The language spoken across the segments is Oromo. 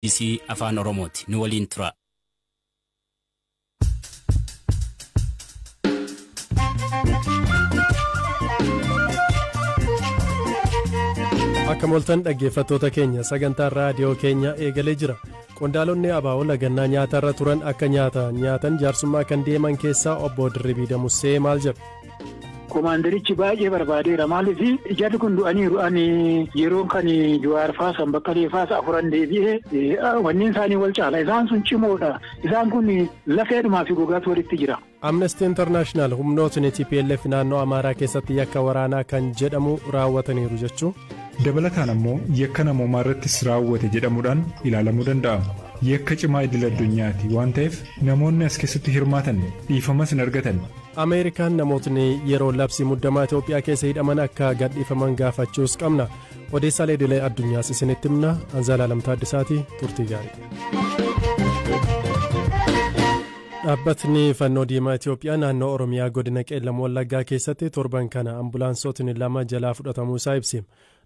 BBC Afaan Oromooti. Nu waliin tura. Akka mooltan dhaggeeffattoota keenya, sagantaan raadiyoo keenya eegalee jira. Qondaalonni ABO lagannaa nyaatarra turan akka nyaata nyaatan jaarsummaa kan deeman keessaa obbo Dirribii Damusee maal jedhu? Komaandarichi baay'ee barbaadeera. Maaliif jarri kun du'aniiru. Ani yeroo kan Jawaar faasan, Baqqalee faasa afuran deebi'ee wanneen isaanii wal caala. Isaan sun cimoodha. Isaan kun lafeedhumaa fi gogaatu walitti jira. Amnesty International humnootni TPLF naannoo Amaaraa keessatti yakka waraanaa kan jedhamu raawwataniiru jechuu. Dabalataan ammoo yakka namoomaa irrattis raawwate jedhamuudhaan ilaalamuu danda'a. Yakka cimaa idil addunyaati waan ta'eef, namoonni as keessatti hirmaatan dhiifamas hin argatan. Ameerikaan namootni yeroo labsii muddamaa Itoophiyaa keessa hidhaman akka gadhiifaman gaafachuus qabna. Odeessaalee idilee addunyaas isinitti himna. Anzaalaalam Taaddasaati, turtii gaarii. Dhaabbatni Fannoo Diimaa Itoophiyaa naannoo Oromiyaa godina Qeellam Wallaggaa keessatti torban kana ambulaansotni lama jalaa fudhatamuu isaa ibse.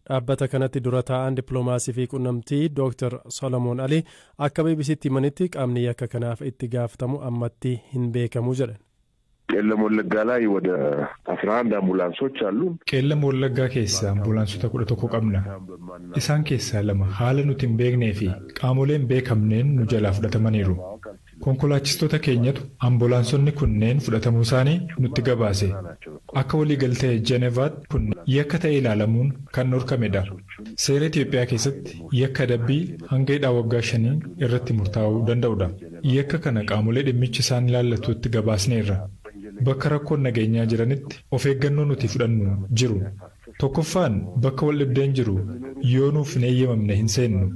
Dhaabbata kanatti dura taa'an dippiloomaasii fi quunnamtii Dr. Solomoon Ali akka BBCtti himanitti, qaamni yakka kanaaf itti gaafatamu ammatti hin beekamu jedhan. ቄለም ወለጋ ላይ ወደ 11 አምቡላንሶች አሉ። Qeellam Wallaggaa keessa ambulaansota 11 qabna. Isaan keessaa lama haala nuti hin beeknee fi qaamolee hin beekamneen nu jalaa fudhatamaniiru. Konkolaachistoota keenyatu ambulaansonni kunneen fudhatamuu isaanii nutti gabaase. Akka waliigaltee Jenevaatti kun yakka ta'e ilaalamuun kan dhorkamedha. Seera Itoophiyaa keessatti yakka adabbii hanga hidhaa waggaa 5 irratti murtaa'uu danda'udha. Yakka kana qaamolee dhimmichi isaan ilaallatutti gabaasneerra. Bakka rakkoon nageenyaa jiranitti of eeggannoo nuti fudhannu jiru. Tokkoffaan, bakka wal dhibdeen jiru yoo nuuf hin eeyyamamne hin seennu.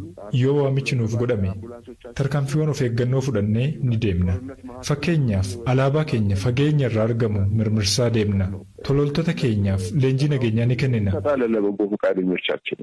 Yoo waamichi nuuf godhame tarkaanfiiwwan of eeggannoo fudhannee ni deemna. Fakkeenyaaf, alaabaa keenya fageenya irraa argamu mirmirsaa deemna. Tololtoota keenyaaf leenjii nageenyaa ni kennina. ለበጎ ፈቃደኞቻችን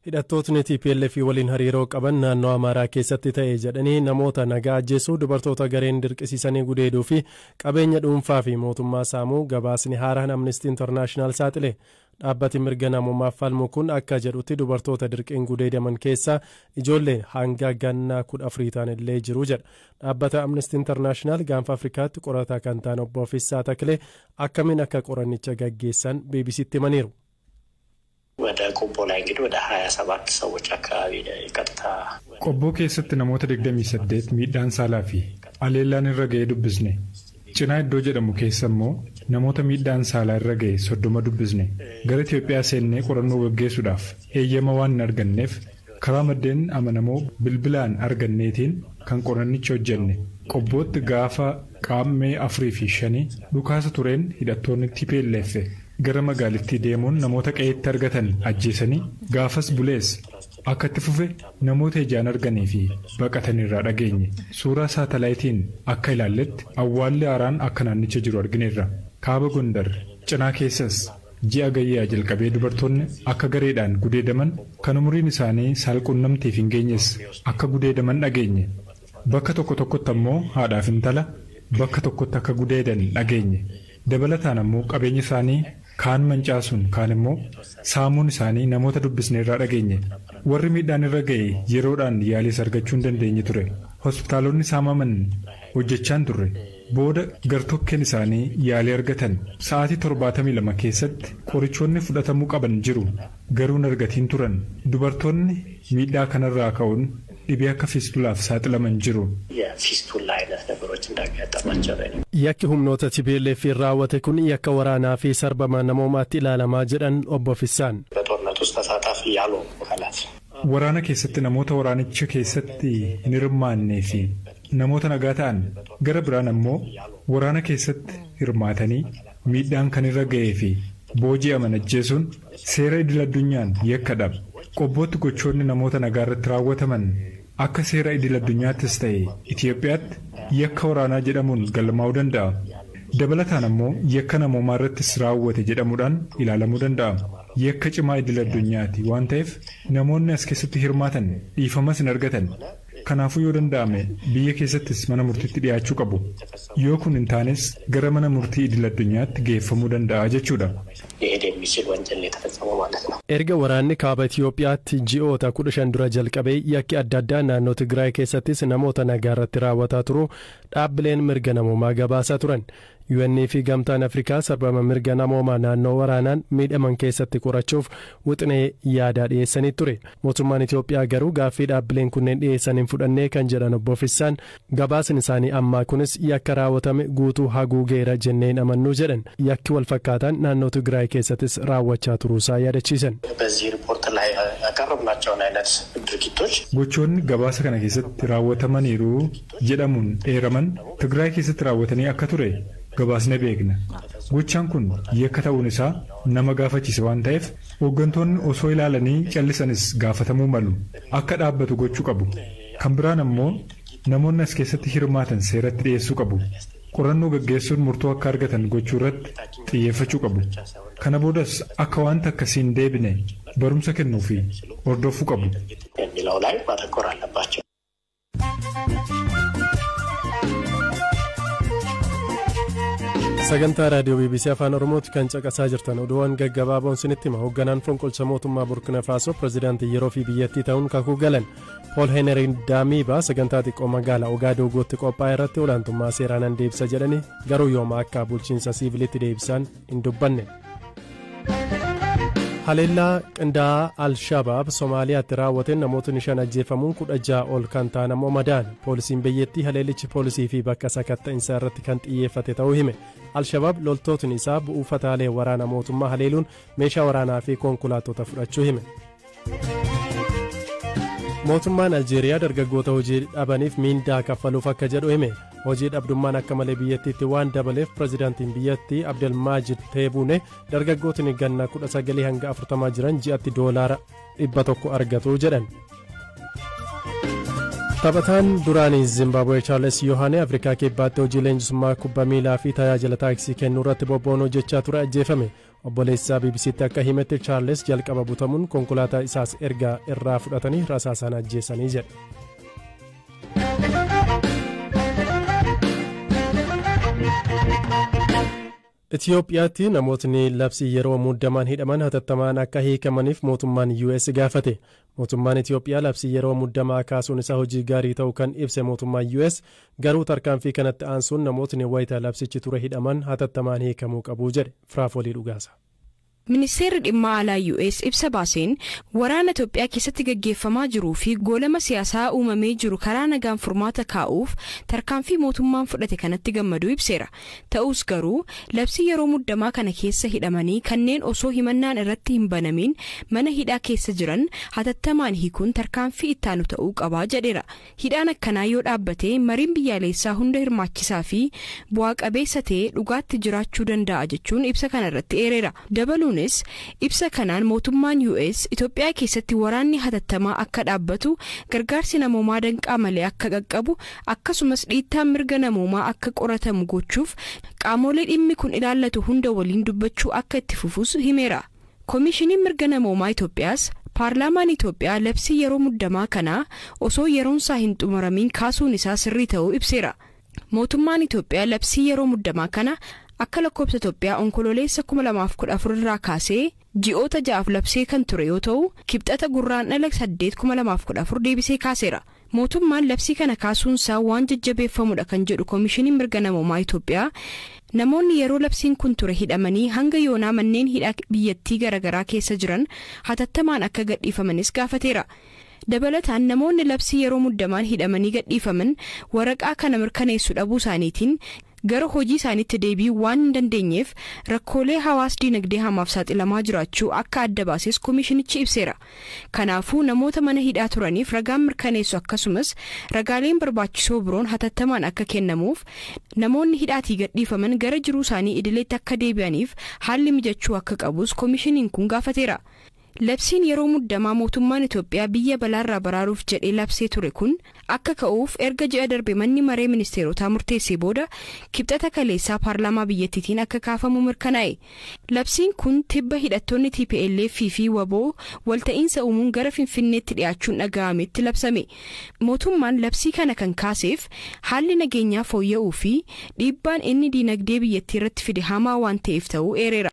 Hidhattootni TPLF waliin hariiroo qaban naannoo Amaaraa keessatti ta'e jedhanii namoota nagaa ajjeesuu, dubartoota gareen dirqisiisanii gudeeduu fi qabeenya dhuunfaa fi mootummaa saamuu gabaasni haaraan Amnesty International saaxile. Dhaabbati mirga namummaaf falmu kun akka jedhutti, dubartoota dirqiin gudeedaman keessaa ijoolleen hanga gannaa 14 ta'an illee jiru jedha. Dhaabbata Amnesty International gaanfa Afrikaatti qorataa kan ta'an obbo Fissaa Taklee akkamiin akka qorannicha gaggeessan BBCtti himaniiru. ወደ ቆቦ ላይ እንግዲህ ወደ 27 ሰዎች አካባቢ ቀጥታ Qobboo keessatti namoota 28 miidhaan saalaa fi aleellaan irra ga'ee dubbisne. Cinaa iddoo jedhamu keessa immoo namoota miidhaan saalaa irra ga'e 30 dubbisne. Gara Itoophiyaa seennee qorannoo gaggeessuudhaaf eeyyama waan hin arganneef, karaa maddeen amanamoo bilbilaan arganneetiin kan qorannicha hojjenne. Qobbootti gaafa Qaammee 4 fi 5 dhukaasa tureen hidhattoonni TPLF gara magaalittii deemuun namoota qe'eetti argatan ajjeesanii, gaafas bulees akka itti fufe namoota ijaan arganii fi baqatan irraa dhageenye. Suuraa saatalaayitiin akka ilaalletti awwaalli haaraan akka naannicha jiru argineerra. Kaaba Gondar Cinaa keessas ji'a Gayyaa jalqabee dubartoonni akka gareedhaan gudeedaman, kan umuriin isaanii saalqunnamtiif hin geenyes akka gudeedaman dhageenye. Bakka tokko tokkotti ammoo haadhaaf intala bakka tokkotti akka gudeedan dhageenye. Dabalataan ammoo qabeenya isaanii kaan mancaasuun, kaan immoo saamuun isaanii namoota dubbisne irraa dhageenye. Warri miidhaan irra ga'e yeroodhaan yaaliis argachuu hin dandeenye ture. Hospitaalonni saamaman hojjechaan turre. Booda gartokkeen isaanii yaalii argatan. Sa'aatii 72 keessatti qorichoonni fudhatamuu qaban jiru, garuu hin argatiin turan. Dubartoonni miidhaa kanarraa ka'uun dhibee akka fiistulaaf saaxilaman jiru. የፊስቱላ አይነት ነገሮች እንዳጋጠማቸው ነው። Yakki humnoota TPLF raawwate kun yakka waraanaa fi sarbama namoomaatti ilaalamaa jedhan obbo Fissaan. በጦርነት ውስጥ ተሳታፊ ያልሆኑ አካላት Waraana keessatti namoota waraanicha keessatti hin hirmaannee fi namoota nagaa ta'an, gara biraan ammoo waraana keessatti hirmaatanii miidhaan kan irra ga'ee fi booji'aman ajjeesuun seera idil addunyaan yakkadha. Qobbootti gochoonni namoota nagaa irratti raawwataman akka seera idil addunyaattis ta'e Itoophiyaatti yakka waraanaa jedhamuun galmaa'uu danda'a. Dabalataan ammoo yakka namoomaa irrattis raawwate jedhamuudhaan ilaalamuu danda'a. Yakka cimaa idil addunyaati waan ta'eef, namoonni as keessatti hirmaatan dhiifamas hin argatan. Kanaafuu yoo danda'ame biyya keessattis mana murtiitti dhiyaachuu qabu. Yoo kun hin taanes gara mana murtii idil addunyaatti geeffamuu danda'a jechuudha. የሄግ የሚችል ወንጀል ነው የተፈጸመው ማለት ነው። Erga waraanni kaaba Itiyoophiyaatti ji'oota 15 dura jalqabee yakki adda addaa naannoo Tigraay keessattis namoota nagaa irratti raawwataa turu dhaabbileen mirga namoomaa gabaasaa turan. UN fi gamtaan Afrikaa sarbama mirga namoomaa naannoo waraanaan miidhaman keessatti qorachuuf wixinee yaadaa dhiyeessanii ture. Mootummaan Itiyoophiyaa garuu gaaffii dhaabbileen kunneen dhiyeessan hin fudhannee kan jedhan obbo Fissaan gabaasni isaanii ammaa kunis yakka raawwatame guutuu haguugeera jenneen amannuu jedhan. Yakki wal fakkaataan naannoo Tigraay keessattis raawwachaa turuusaa yaadachiisan. በዚህ ሪፖርት ላይ ያቀረብናቸውን አይነት ድርጊቶች Gochoonni gabaasa kana keessatti raawwatamaniiru jedhamuun eeraman Tigraay keessatti raawwatanii akka ture gabaasne beekna. Gochaan kun yakka ta'uun isaa nama gaafachiisa waan ta'eef hooggantoonni osoo ilaalanii callisanis gaafatamuu malu. Akka dhaabbatu gochuu qabu. Kan biraan ammoo namoonni as keessatti hirmaatan seeratti dhiyeessuu qabu. Qorannoo gaggeessuun murtoo akka argatan gochuu irratti xiyyeeffachuu qabu. Kana boodas akka wanta akkasii hin deebine barumsa kennuu fi hordofuu qabu. የሚለው ላይ ማተኮር አለባቸው። Sagantaa raadiyoo BBC Afaan Oromooti kan caqasaa jirtan. Oduuwwan gaggabaaboon sinitti hima. Hoogganaan fonqolcha mootummaa Burkina Faasoo pirezidaantii yeroo fi biyyattii ta'uun kakuu galan. Pool Heenerii Daamiibaa sagantaa xiqqoo magaalaa Ogaadogootti qophaa'e irratti olaantummaa seeraan nan deebisa jedhanii garuu yooma akka bulchiinsa siivilitti deebisan hin dubbanne. Haleellaa qindaa'aa Al-Shabaab Somaaliyaatti raawwateen namootni 5 ajjeefamuun 16 ol kan ta'an ammoo madaa'an. Poolisiin biyyattii haleellichi poolisii fi bakka sakatta'insaa irratti kan xiyyeeffate ta'uu hime. Al-Shabaab loltootni isaa bu'uufataalee waraana mootummaa haleeluun meeshaa waraanaa fi konkolaattota fudhachuu hime. Mootummaan Aljeeriyaa dargaggoota hojii dhabaniif miindaa kaffaluuf akka jedhu hime. Hojii dhabdummaan akka malee biyyattiitti waan dabaleef pirezidaantiin biyyattii Abdelmaajid Teebuune dargaggootni ganna 19 hanga 40 jiran ji'atti $100 argatu jedhan. Taphataan duraanii Zimbabwee Chaarles Yohaanee Afrikaa Kibbaatti hojii leenjisummaa kubbaa miilaa fi tajaajila taaksii kennuu irratti bobba'uun hojjechaa ture ajjeefame. Obboleessi BBCtti akka himetti Chaarles jalqaba butamuun konkolaataa isaas erga irraa fudhatanii rasaasaan ajjeesanii jedhe. Itiyoophiyaatti namootni labsii yeroo muddamaan hidhaman hatattamaan akka hiikamaniif mootummaan US gaafate. Mootummaan Itiyoophiyaa labsii yeroo muddamaa kaasuun isaa hojii gaarii ta'uu kan ibse mootummaan US garuu tarkaanfii kanatti aansuun namootni wayita labsichi ture hidhaman hatattamaan hiikamuu qabu jedhe. Firaafolii Dhugaasa. Ministeerri dhimma alaa US ibsa baaseen waraana Itoophiyaa keessatti gaggeeffamaa jiruu fi goolama siyaasaa uumamee jiru karaa nagaan furmaata kaa'uuf tarkaanfii mootummaan fudhate kanatti gammaduu ibseera. Ta'us garuu labsii yeroo muddamaa kana keessa hidhamanii kanneen osoo himannaan irratti hin banamin mana hidhaa keessa jiran hatattamaan hiikuun tarkaanfii ittaanu ta'uu qabaa jedheera. Hidhaan akkanaa yoo dhaabbate mariin biyyaalessaa hunda hirmaachisaa fi bu'aa qabeessa ta'e dhugaatti jiraachuu danda'a jechuun ibsa kanarratti eereera. Dabaluun ibsa kanaan mootummaan US Itoophiyaa keessatti waraanni hatattamaa akka dhaabbatu, gargaarsi namoomaa danqaa malee akka qaqqabu, akkasumas dhiittaan mirga namoomaa akka qoratamu gochuuf qaamolee dhimmi kun ilaallatu hunda waliin dubbachuu akka itti fufus himeera. Koomishiniin mirga namoomaa Itoophiyaas paarlaamaan Itoophiyaa labsii yeroo muddamaa kanaa osoo yeroonsaa hin xumuramiin kaasuun isaa sirrii ta'uu ibseera. Mootummaan Itoophiyaa labsii yeroo muddamaa kana akka lakkoofsa Itoophiyaa onkololeessa 2014 irraa kaasee ji'oota 6 labsee kan ture yoo ta'u kibxata gurraandhala 8 2014 deebisee kaaseera. Mootummaan labsii kana kaasuunsaa waan jajjabeeffamudha kan jedhu koomishiniin mirga namoomaa Itoophiyaa namoonni yeroo labsiin kun ture hidhamanii hanga yoonaa manneen hidhaa biyyattii garaagaraa keessa jiran hatattamaan akka gadhiifamanis gaafateera. Dabalataan namoonni labsii yeroo muddamaan hidhamanii gadhiifaman waraqaa kana mirkaneessu dhabuu isaaniitiin gara hojii isaaniitti deebi'uu waan hin dandeenyeef rakkoolee hawaas dinagdee hamaaf saaxilamaa jiraachuu akka adda baases koomishinichi ibseera. Kanaafuu namoota mana hidhaa turaniif ragaan mirkaneessu akkasumas ragaaleen barbaachisoo biroon hatattamaan akka kennamuuf namoonni hidhaatii gadhiifaman gara jiruu isaanii idileetti akka deebi'aniif haalli mijachuu akka qabus koomishiniin kun gaafateera. Labsiin yeroo muddamaa mootummaan Itoophiyaa biyya balaarraa baraaruuf jedhee labsee ture kun akka ka'uuf erga ji'a darbe manni maree ministeerotaa murteessee booda kibxata kaleessaa paarlaamaa biyyattiitiin akka kaafamu mirkanaa'e. Labsiin kun tibba hidhattoonni TPLF fi WBO walta'iinsa uumuun gara Finfinneetti dhiyaachuun dhaga'ametti labsame. Mootummaan labsii kana kan kaaseef haalli nageenyaa fooyya'uu fi dhiibbaan inni diinagdee biyyattii irratti fide hamaa waan ta'eef ta'uu eereera.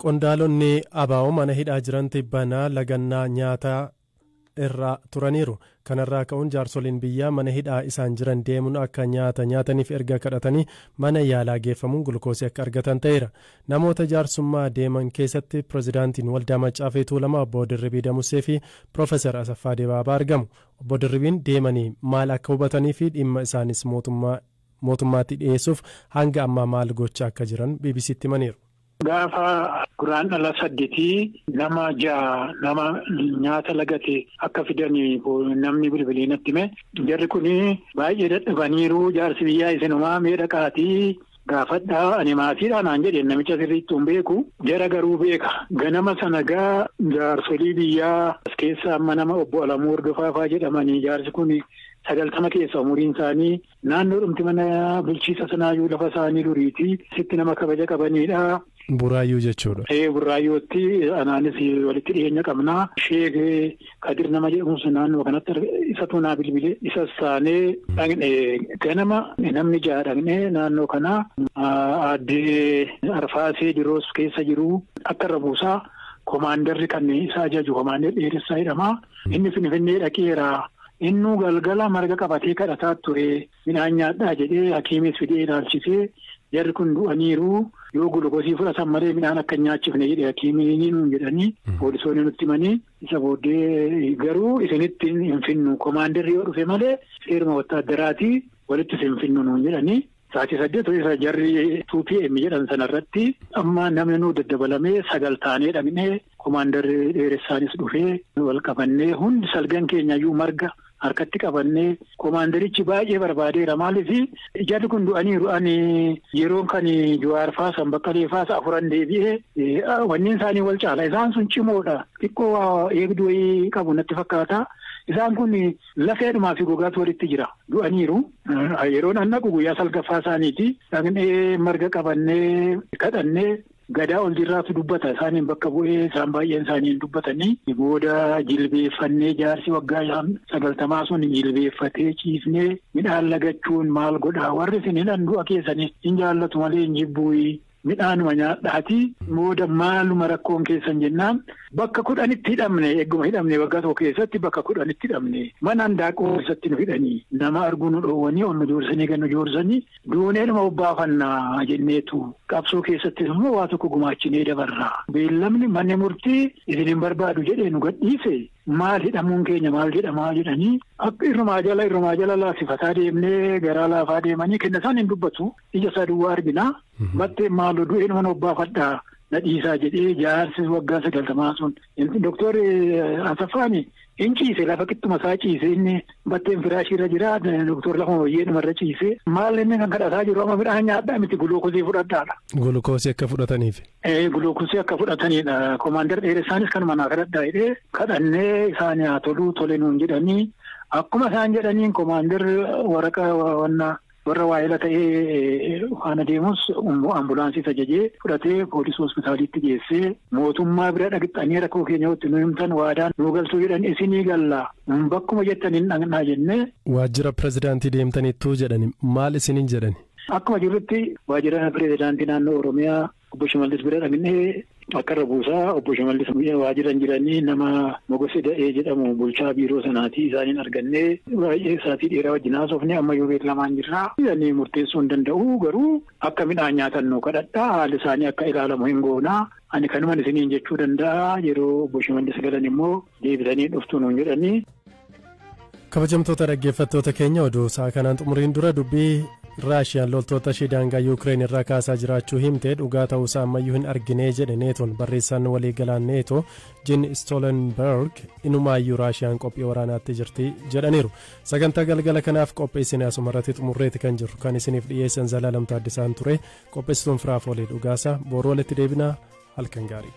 Qondaalonni ABO mana hidhaa jiran tibbanaa lagannaa nyaataa irra turaniiru. Kanarraa ka'uun jaarsoliin biyyaa mana hidhaa isaan jiran deemuun akka nyaata nyaataniif erga kadhatanii mana yaalaa geeffamuun gulukoosii akka argatan ta'eera. Namoota jaarsummaa deeman keessatti pirezidaantiin Waldaa Maccaa fi Tuulamaa Obbo Dirribii Damusee fi Piroofeesar Asaffaa Dibaabaa argamu. Obbo Dirribiin deemanii maal akka hubatanii fi dhimma isaanis mootummaatti dhiyeessuuf hanga ammaa maal gochaa akka jiran BBCtti himaniiru. Gaafa Guraandhala 8 nama 6 nama nyaata lagate akka fidanii namni bilbilee natti hime. Jarri kun baay'ee dadhabaniiru, jaarsi biyyaa isinumaa mee dhaqaatii gaafadhaa, ani maatiidha naan jedhe, namicha sirriitti hin beeku, jara garuu beeka. Ganama sana gaa jaarsolii biyyaa as keessa amma nama Obbo Alamuu Hordofaa fa'aa jedhamanii, jaarsi kun 90 keessa umuriin isaanii, naannoo dhumti mana bulchiisa sanaayyuu lafa isaanii duriiti, sitti nama kabaja qabanidha. Buraayyuu jechuudha. Buraayyootti anaanis walitti dhiyeenya qabnaa. Sheek Kadir nama jedhamu sun naannoo kanatti isatu naa bilbilee, isa saanee dhaqnee, ganama namni 6 dhaqnee naannoo kanaa Aaddee Arfaasee Diroos keessa jiru akka irra buusaa, komaandarri kan isa ajaju Komaandar Dheeressaa jedhama. Inni Finfinnee dhaqeera. Innuu galgala marga qabatee kadhataa ture, midhaan nyaadhaa jedhee, hakiimis fidee ilaalchisee, jarri kun du'aniiru, yoo gulukoosii fudhatan malee midhaan akka hin nyaachifne jedhe hakiimiin nuun jedhanii poolisoonni nutti himanii. Isa booddee garuu isinitti hin finnu, komaandarri yoo dhufe malee seeruma wattaaddaraatii walitti isin finnu nuun jedhanii. Sa'aatii 8 isa jarri 2 PM jedhan sanarratti amma namni nuu daddabalamee 9 taanee dhaqnee, komaandarri Dheeressaanis dhufee wal qabannee, hundi salgan keenyayyuu marga harkatti qabannee. Komaandarichi baay'ee barbaadeera. Maaliif jarri kun du'aniiru, ani yeroon kan Jawaar faa Sanbaqqalee faas afuran deebi'ee wanni isaanii wal caala. Isaan sun cimoodha, xiqqoo eegduu wayii qabu natti fakkaata. Isaan kun lafeedhumaa fi gogaatu walitti jira, du'aniiru. Yeroon an dhaqu guyyaa salgaffaa isaaniiti. Dhaqnee marga qabannee kadhannee, Gadaa ol dirraatu dubbata isaaniin bakka bu'ee, isaan baay'een isaaniin dubbatanii, booda jilbeeffannee, jaarsi waggaa 90 sun jilbeeffatee ciifnee, midhaan lagachuun maal godhaa, warri isin hidhan du'a keessanii hin jaallatu malee hin jibbuuyi, midhaanuma nyaadhaati, booda maaluma rakkoon keessan jennaan, bakka 10tti hidhamne, egguma hidhamne waggaa tokko keessatti bakka 10tti hidhamne, mana handaaqoo keessatti nu hidhanii, nama arguu nu dhoowwanii, ol nu joorsanii gad nu joorsanii, duuneedhuma obbaafannaa jenneetu, qabsoo keessattis immoo waa tokko gumaachinee dabarra, beellamni manni murtii isin hin barbaadu jedhee nu gadhiise, maal hidhamuun keenya maal jedhamaa jedhanii, akka irrumaa jala laafsifataa deemnee, garaa laafaa deemanii kenna isaan hin dubbatu, ija isaa duwwaa argina. Battee maaloo du'een mana obbaafadhaa na dhiisaa jedhee jaarsi waggaa 90 sun, Doktorri Asaffaan hin ciise, lafa qixxuma isaa ciise, inni batteen firaashii irra jira, doktor lafa wayyeedhuma irra ciise. Maal inni kan kadhataa jiru amma midhaan nyaadhaa miti, gulukoosii fudhadhaadha. Gulukoosii akka fudhataniif. Gulukoosii akka fudhatanidha. Komaandar Dheeressaanis kanuma naa kadhadhaa jedhee, kadhannee isaan haa toluu, tole nuun jedhanii, akkuma isaan jedhaniin komaandar waraqaa wanna warra waa'ela ta'ee faana deemus ambulaansii ajajee fudhatee poolisii hospitaalitti geessee, mootummaa bira dhaqxanii rakkoo keenya walitti nu himtan, waadaan nuu galtuu jedhan, isinii galla, bakkuma jettan hin dhaqnaa jennee. Waajjira pirezidaantii deemtaniittuu jedhani, maal isiniin jedhani? Akkuma jirrutti waajjira pirezidaantii naannoo Oromiyaa Obbo Shimallis bira dhaqnee, akka irra buusaa Obbo Shimallis waajjira jiranii, nama Mogosee Da'ee jedhamu bulchaa biiroo sanaati, isaaniin argannee baay'ee sa'aatii dheeraa wajjin haasofne. Amma yoo beek lamaan jirra. Ani murteessuu hin danda'u, garuu akka midhaan nyaatan nu kadhadhaa, haalli isaanii akka ilaalamu hin goonaa. Ani kanuman isiniin jechuu danda'a, yeroo Obbo Shimallis galan immoo deebisanii dhuftu nuun jedhanii. Kabajamtoota dhaggeeffattoota keenya, oduu sa'a kanaan xumuriin dura dubbii Raashiyaan loltoota ishee daangaa Yuukireen irraa kaasaa jiraachuu himte dhugaa ta'uusaa ammayyuu hin argine jedhe Neetoon. Barreessaan waliigalaan Neetoo Jin Stoltenberg inumaayyuu Raashiyaan qophii waraanaatti jirti jedhaniiru. Sagantaa galgala kanaaf qopheessine asuma irratti xumurreeti kan jirru. Kan isiniif dhiyeessan Zalaalam Taaddisaan ture, qopheessituun Firaafolee Dhugaasaa. Booruu walitti deebinaa, halkan gaarii.